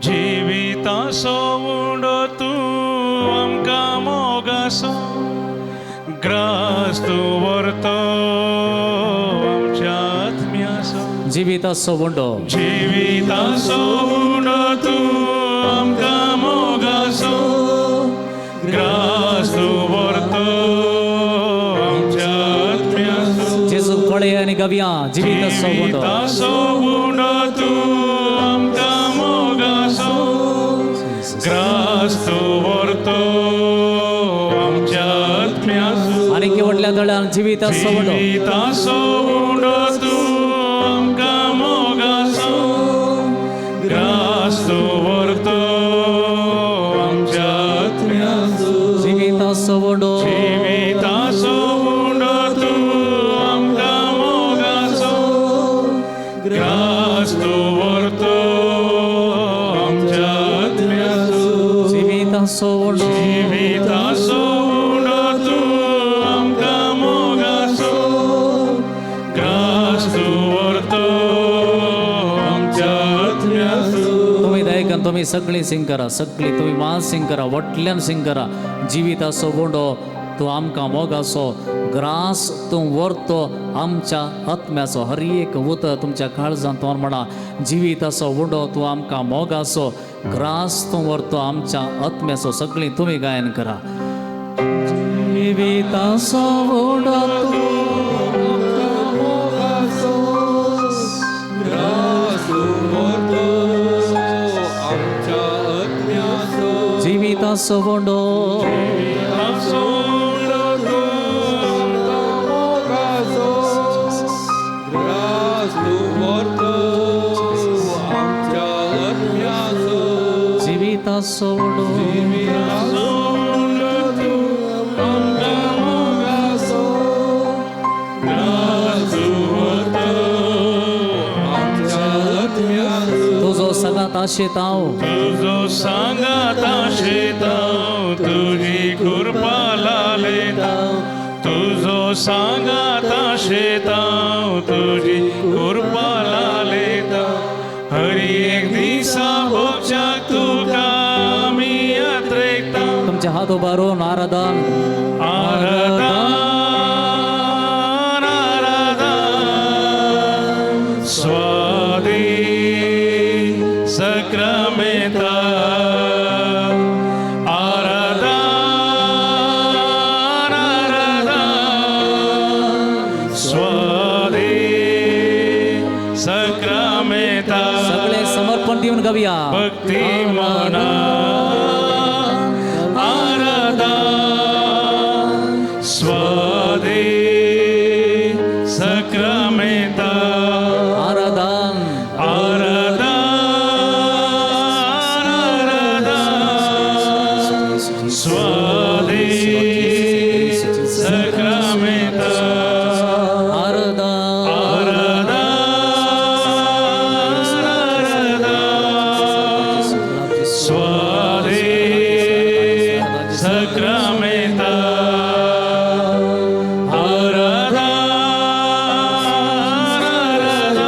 जिविताचो उंडो तूं आमकां मोगाचो, ग्रास तूं व्हरतो आमच्या आत्म्याचो. जिविताचो उंडो. जिविताचो उंडो तूं आमकां मोगाचो, ग्रास तूं व्हरतो आमच्या आत्म्याचो. जेजूक पळय आनी गावया, जिविताचो उंडो. जिविताचो उंडो तूं आमकां मोगाचो, ग्रास तूं व्हरतो आमच्या आत्म्याचो. आनी व्हडल्या दोळ्यान, जिविताचो उंडो. जिविताचो उंडो तूं आमकां मोगाचो, ग्रास तूं व्हरतो आमच्या आत्म्याचो. जिविताचो उंडो. जिविताचो उंडो तूं आमकां मोगाचो, ग्रास तूं व्हरतो आमच्या आत्म्याचो. जिविताचो उंडो. जिविताचो उंडो तूं आमकां मोगाचो, ग्रास तूं व्हरतो आमच्या आत्म्याचो. तुम्ही दयकन, तुम्ही सगळी सिंग करा, सगळी तुम्ही मास सिंग करा, व्हडल्यान सिंग करा. जिविताचो उंडो तूं आमकां मोगाचो, ग्रास तूं व्हरतो आमच्या आत्म्याचो. हर एक उतर तुमच्या काळजान तोंड म्हणा, जिविताचो उंडो तूं आमकां मोगाचो, ग्रास तूं व्हरतो आमच्या आत्म्याचो. सगळीं तुमी गायन करा. जिविताचो उंडो तूं मोगाचो, ग्रास तूं व्हरतो आमच्या आत्म्याचो. जिविताचो उंडो. जिविताचो उंडो तूं आमकां मोगाचो, ग्रास तूं व्हरतो आमच्या आत्म्याचो. जिविताचो उंडो. जिविताचो उंडो तूं आमकां मोगाचो, ग्रास तूं व्हरतो आमच्या आत्म्याचो. तुजो सांगात आशेतांव. तुजो सांगात आशेतांव, तुजी कृपा लालेतांव. तुजो सांगात आशेतांव, तुजी कृपा लालेतांव. हर एक दिसा भोगच्याक तुका आमी यात्रेकता. तुमचे हात उबारून आराधन. आराधन, आराधन, स्वादे सक्रामेता. आराधन, आराधन, स्वादे सक्रामेता. सगळे समर्पण दिवन गावया. भक्ती मना आराधन, स्वादे सक्रामेता. आराधन. आराधन, आराधन, स्वादे सक्रामेता. आराधन. आराधन, आराधन, स्वादे सक्रामेता. आराधन, आराधन,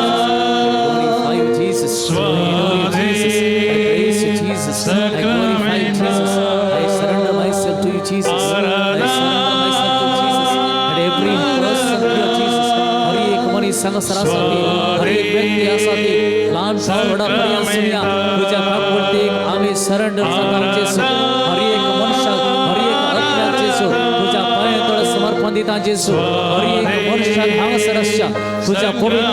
Glorify you, Jesus. I adore you, Jesus. I praise you, Jesus. I glorify you, Jesus. I surrender myself to you, Jesus. I surrender myself to Jesus. And every person here, Jesus. हर एक मनीस हांगासर आसा ती, हर एक व्यक्ती आसा ती, ल्हान व्हडा पर्यंत आसुया, तुज्या काकुळटेक आमी सरेंडर जाता जेसू. हर एक मनशाक, हर एक आत्म्याक जेसू, तुज्या पांया तळे समर्पण दिता जेसू. हर एक मनशाक हांगासर आसच्या तुज्या पवित्र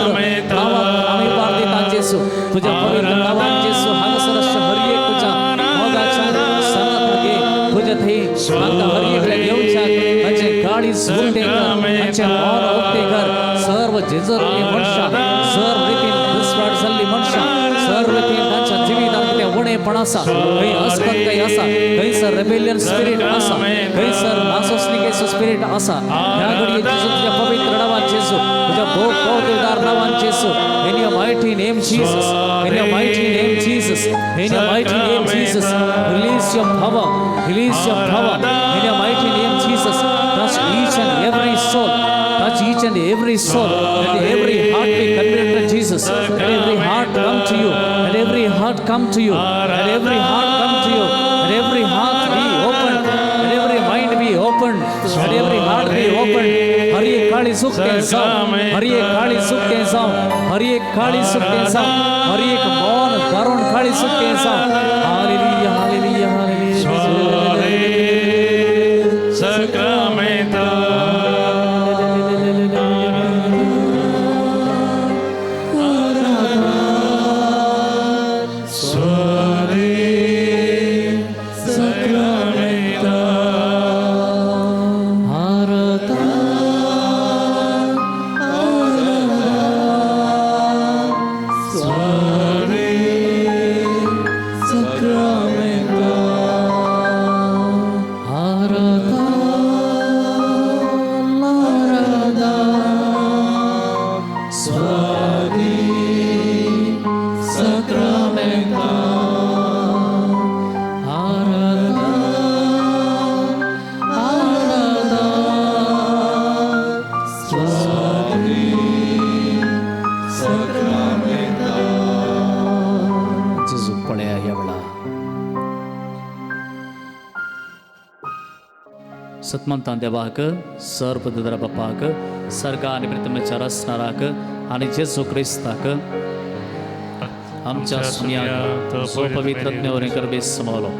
नांवाक आमी पार दिता जेसू. तुज्या पवित्र नांवान जेसू, हांगासर आसच्या हर एक तुज्या मोगाच्या सांगात घे. तुज्या थंय तांकां हर एकल्याक येवच्याक तांचे काळीज उक्तें कर, तांचें मन उक्तें कर. सर्व जेजरली मनशां, सर्व रितीन दुस्वाट जाल्ली मनशां, सर्व रितीन तांच्या जिवितांत कितें उणेपण आसा, खंय अस्पत्काय आसा, खंयसर रेबेलियन स्पिरीट आसा, खंयसर नासोसनिकेचो स्पिरीट आसा, ह्या घडये जेजू, तुज्या पवित्र नांवान जेजू, तुज्या भोव पवित्रदार नांवान जेजू, in your mighty name, Jesus, in your mighty name, Jesus, in your mighty name, Jesus, release your power, release your power in your mighty name, Jesus. Touch each and every soul, touch each and every soul. Let every heart be converted to Jesus. Jesus. Let every heart come to you. Let every heart come to you. Let every heart come to you. Let every heart be opened. Let every mind be opened. Let every heart be opened. हर एक काळी सुकते जावं, हर एक काळी सुकते जावं, हर एक काळी सुकते जावं, हर एक मौन दारुण काळी सुकते जावं. Hallelujah, hallelujah, hallelujah. Sacramento. जेजू पळया ह्या वेळार सतमंतान देवाक, सर्वदरा बापाक, सर्गा आनी प्रथमेच्या रसणाराक आनी जेजू क्रिस्ताक आमच्या सुन्याक जो पवित्र आत्म्यावरीं करबेस समवलो,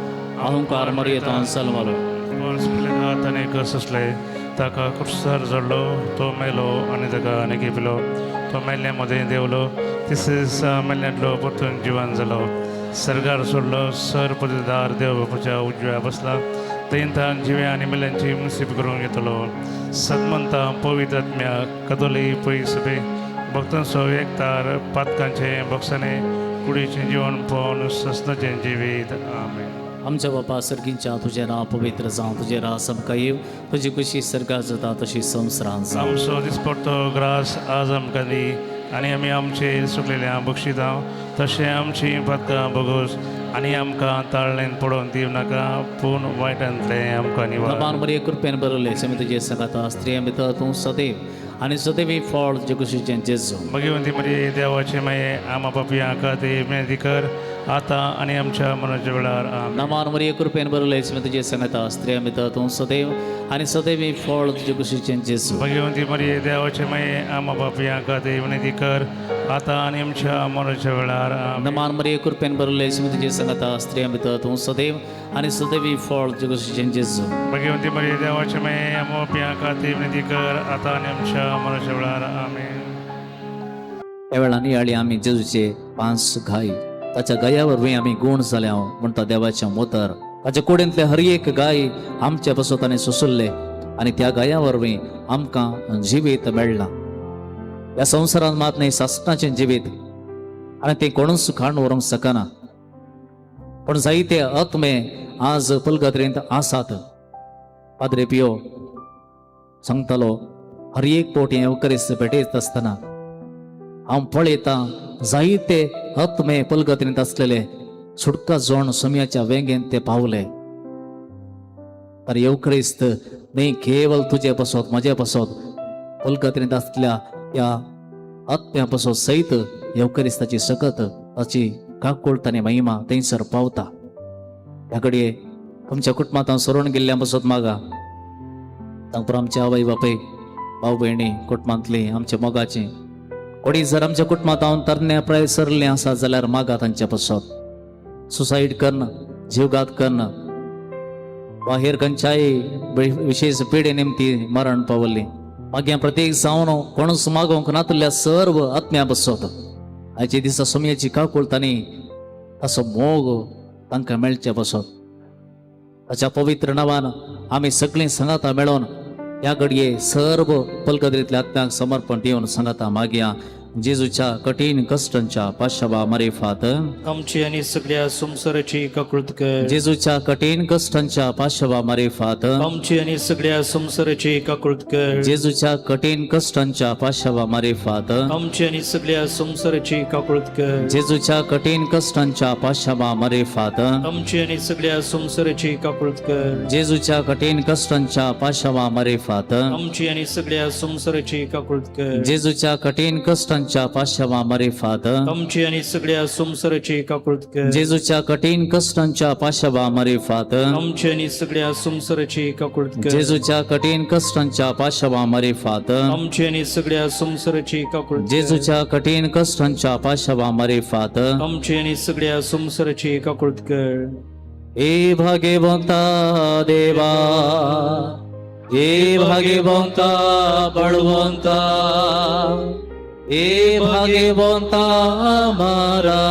अहंकार मर्येतान जल्मलो, पोन्स पिलात आनी कसले ताका कुर्सार जडलो, तो मेलो आनी ताका आनी घेपलो, तो मेल्ल्या मदें देंवलो, तिसरे दिसा मेल्ल्यांतलो परतून जिवन जालो, सर्गार सोडलो, सर पददार देव बापाच्या उजव्या बसला, थंय तान जिव्या आनी मेल्ल्यांची मुसीब करूंक येतलो. सदमंता पवित्र आत्म्या कदोली पयसबे भक्तांचो एकतार पातकांचे बक्षाने कुडीचें जिवन पळोवन सस्नाचें जिवीत. आमेन. आमच्या बापा सर्गींच्या, तुजें नांव पवित्र जावं, तुजें राज आमकां येवं, तुजी खुशी सर्गात जाता तशी संवसारांत जावं. आमचो दिसपडतो ग्रास आज आमकां दी आनी आमी आमचे सुकलेल्या बक्षितां तशें आमची पातकां बगोस आनी आमकां ताळ्ळेन पडोवन दिवं नाका, पूण वायटांतलें आमकां निवार. नमान मरिये, कृपेन बरयलें, सेमी तुजे सांगाता, स्त्रियां भितर तूं सदैव आनी सदैव फळ तुजे कुशीचें जेजू. भगवंती मरिये, देवाचे माये, आमा पापयां खातीर विनंती कर आतां आनी आमच्या मरणाच्या वेळार. आमेन. नमान मरिये, कृपेन बरयलें, सेमी तुजे सांगाता, स्त्रियां भितर तूं सदैव आनी सदैव फळ तुजे कुशीचें जेजू. भगवंती मरिये, देवाचे माये, आमा पापयां खातीर विनंती कर आतां आनी आमच्या मरणाच्या वेळार. आमेन. नमान मरिये, कृपेन बरयलें, सेमी तुजे सांगाता, स्त्रियां भितर तूं सदैव आनी सदैव फळ तुजे कुशीचें जेजू. भगवंती मरिये, देवाचे माये, आमा पापयां खातीर विनंती कर आतां आनी आमच्या मरणाच्या वेळार. आमेन. त्या वेळार नियाळी आमी जेजूचे 5 घाय, ताच्या गाया वरवीं आमी गूण जाल्या म्हणटा देवाचें उतर. ताच्या कुडींतले हर एक गाय आमच्या पासत ताणें सोंसले आनी त्या गाया वरवीं आमकां जिवीत मेळ्ळां. ह्या संवसारांत मात न्ही सासणाचें जिवीत आनी तें कोणूच काडून व्हरूंक शकना, पूण जायते आत्मे आज पलगात्रेंत आसात. पाद्रे पियो सांगतालो, हर एक पोट हें येवकरीस्त भेटयत आसतना हांव पळयतां जायते आत्मे पलगतींत आसलेले सुटका जोण सोम्याच्या वेंगेंत ते पावले. तर येवक्रिस्त न्ही केवल तुजे पासत म्हजे पासत पलगतींत आसल्या त्या आत्म्या पासत सयत येवक्रिस्ताची सकत, ताची काकुळट आनी महिमा थंयसर पावता. ह्या घडये तुमच्या कुटुंबांत हांव सरून गेल्ल्या पासत मागा तांकां आमच्या आवय बापूय, भाव भयणी, कुटुंबांतली आमच्या मोगाची कोणी जर आमच्या कुटुंबांत हांव तरण्या प्राय सरलें आसा जाल्यार मागा तांच्या पासत. सुसायड करणं, जीवघात करणं वा हेर खंयच्याय विशेष पिडे निमती मरण पावल्ली मागीर प्रत्येक जावन कोणूच मागोवंक नातल्या सर्व आत्म्या पासत आयचे दिसा सोमयाची काकुळट आनी ताचो मोग तांकां मेळचे पासत ताच्या पवित्र नांवान आमी सगळीं सांगाता मेळोवन ह्या घडये सर्व पलकदरींतल्या आत्म्यांक समर्पण दिवन सांगाता मागया जेजूच्या कठीण कश्टांच्या पाशाबा मारिफात आमची आणि सगळ्या संसाराची काकुळट कर. जेजूच्या कठीण कश्टांच्या पाशाबा मारिफात आमची आणि सगळ्या संसाराची काकुळट कर. जेजूच्या कठीण कश्टांच्या पाशाबा मारिफात आमची आणि सगळ्या संसाराची काकुळट कर. जेजूच्या कठीण कश्टांच्या पाशाबा मारिफात आमची आणि सगळ्या संसाराची काकुळट कर. जेजूच्या कठीण कश्टांच्या पाशाबा मारिफात आमची आणि सगळ्या संसाराची काकुळट कर. जेजूच्या कठीण कश्टांच्या कश्टांच्या पाशावा मारिफात आमची आनी सगळ्या संवसाराची काकूळत कर. जेजूच्या कठीण कश्टांच्या पाशावा मारिफात आमची आनी सगळ्या संवसाराची काकूळत कर. जेजूच्या कठीण कश्टांच्या पाशावा मारिफात आमची आनी सगळ्या संवसाराची काकूळत कर. जेजूच्या कठीण कश्टांच्या पाशावा मारिफात आमची आनी सगळ्या संवसाराची काकूळत कर. हे भाग्यवंता देवा, हे भाग्यवंता बळवंता, हे भाग्यवंता मारा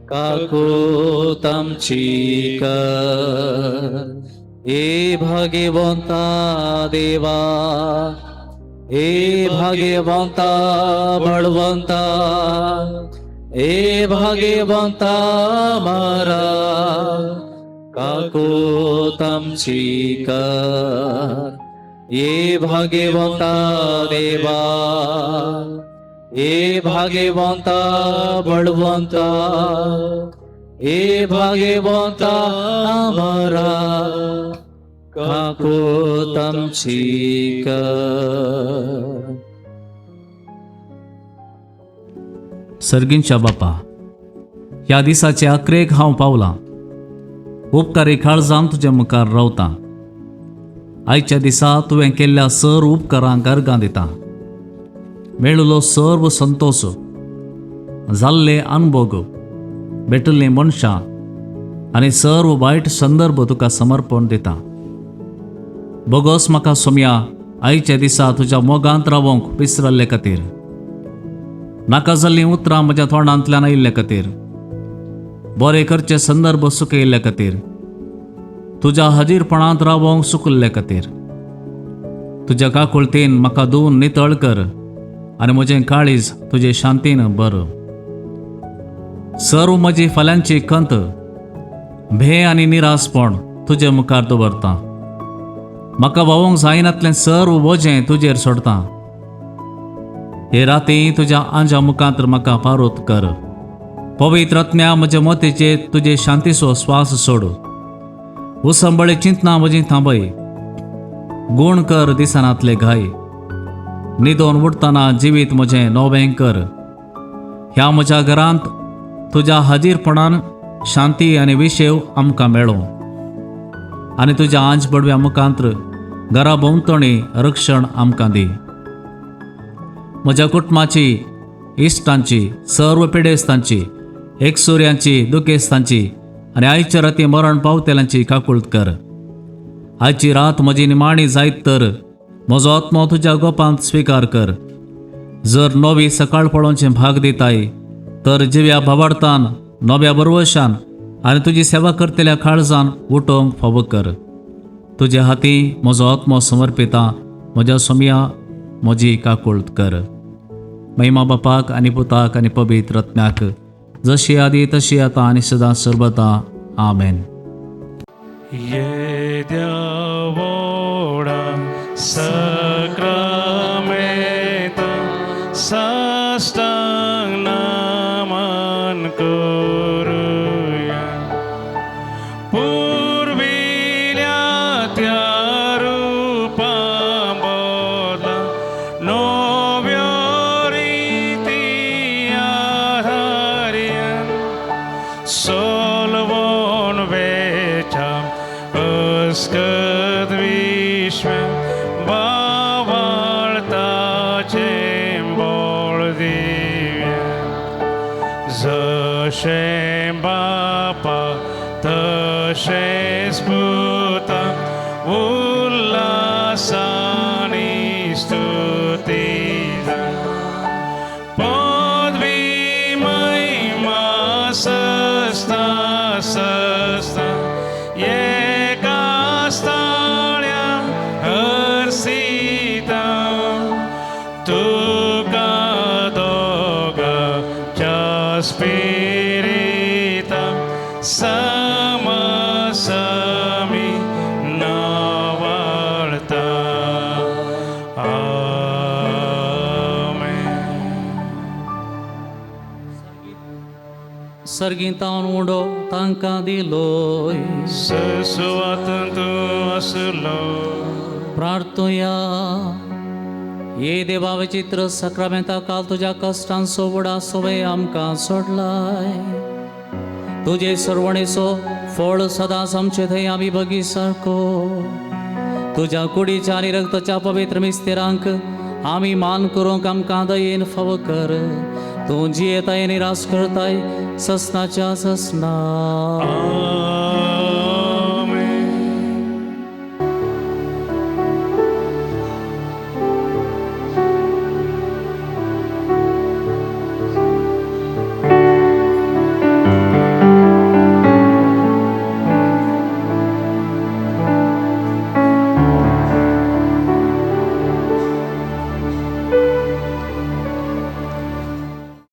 काकूत आमची कर. हे भाग्यवंता देवा, हे भाग्यवंता बळवंता, हे भाग्यवंता मारा काकूत आमची कर. हे भाग्यवंता देवा, हे भाग्यवंता बळवंता, हे भाग्यवंता मारा काकूत आमची कर. सर्गींच्या बापा, ह्या दिसाचे अकरेक हांव पावलां. उपकारी काळजान तुज्या मुखार रावतां. आयच्या दिसा तुवें केल्ल्या सर उपकारांक अर्गां दिता. मेळिल्लो सर्व संतोश, जाल्ले अनभोग, भेटिल्लीं मनशां आनी सर्व वायट संदर्भ तुका समर्पण दिता. बोगोस म्हाका सोमया आयच्या दिसा तुज्या मोगांत रावोंक विसरल्ले खातीर, नाका जाल्लीं उतरां म्हज्या तोंडांतल्यान आयिल्ले खातीर, बरे करचे संदर्भ सुकयिल्ले खातीर, तुज्या हाजीरपणांत रावोंक सुकल्ले खातीर. तुज्या काकुळतेन म्हाका धुवन नितळ कर आनी म्हजें काळीज तुजे शांतीन बर. सर्व म्हजी फाल्यांची खंत, भे आनी निरासपण तुजे मुखार दवरता. म्हाका व्हांवूंक जायनातलें सर्व वजें तुजेर सोडता. हे राती तुज्या आंजा मुखांत म्हाका पारोत कर. पवित्र आत्म्या, म्हज्या मतीचेर तुजे शांतीचो स्वास सोड. उसंबळे चिंतना म्हजी थांबय. गुण कर दिसनातले घाय. निदोन उठतना जिवीत म्हजें नवें कर. ह्या म्हज्या घरांत तुज्या हाजीरपणान शांती आनी विशेव आमकां मेळो आनी तुज्या आंज बडव्या मुखांत घरा भोंवतणी रक्षण आमकां दी. म्हज्या कुटुंबाची, इश्टांची, सर्व पिडेस्तांची, एकसुऱ्यांची, दुखेस्तांची आनी आयच्या राती मरण पावतेल्यांची काकूळत कर. आयची रात म्हजी निमाणी जायत तर म्हजो आत्मो तुज्या गोपांत स्विकार कर. जर नवी सकाळ पळोवचें भाग दिताय तर जिव्या भावार्थान, नव्या बरवशान आनी तुजी सेवा करतल्या काळजान उठोवंक फावो कर. तुज्या हाती म्हजो आत्मो समर्पिता. म्हज्या सोमया, म्हजी काकूळत कर. महिमा बापाक आनी पुताक आनी पवित्र आत्म्याक, जशी आदी तशी आतां आनी सदां सर्वता. आमेन. येद्या व्हडा सक्रामेंता साश्टांग नमन करुया. पुर्विल्या त्या रुपा बदला नव्यो रिती आधार्या. सोलवून वेच्या अस्कत विश्व बावाळताचें बोळ दिव्या. जशें बापा तशेंच पुता उल्हासानी स्तुती पदवी महिमा सस्ता सस्ता एका स्थाळ्या हर्षिता. तुका दोगाच्या स्पिरिता समसमी नावाळता. आमेन. सर्गींतावन उडो तांकां दिलोय. सुवातून तूं आसलो. प्रार्थया. ये देवा विचित्र सक्रामेंता काल तुज्या कश्टांचो वडा सोवे आमकां सोडलाय. तुजे सरवणेचो फळ सदांच आमचे थंय आमी बगी सारको. तुज्या कुडीच्या आनी रक्ताच्या पवित्र मिस्तेरांक आमी मान करूंक आमकां दयेन फावो कर. तूं जियेताय आनी रास करताय ससनाच्या ससना.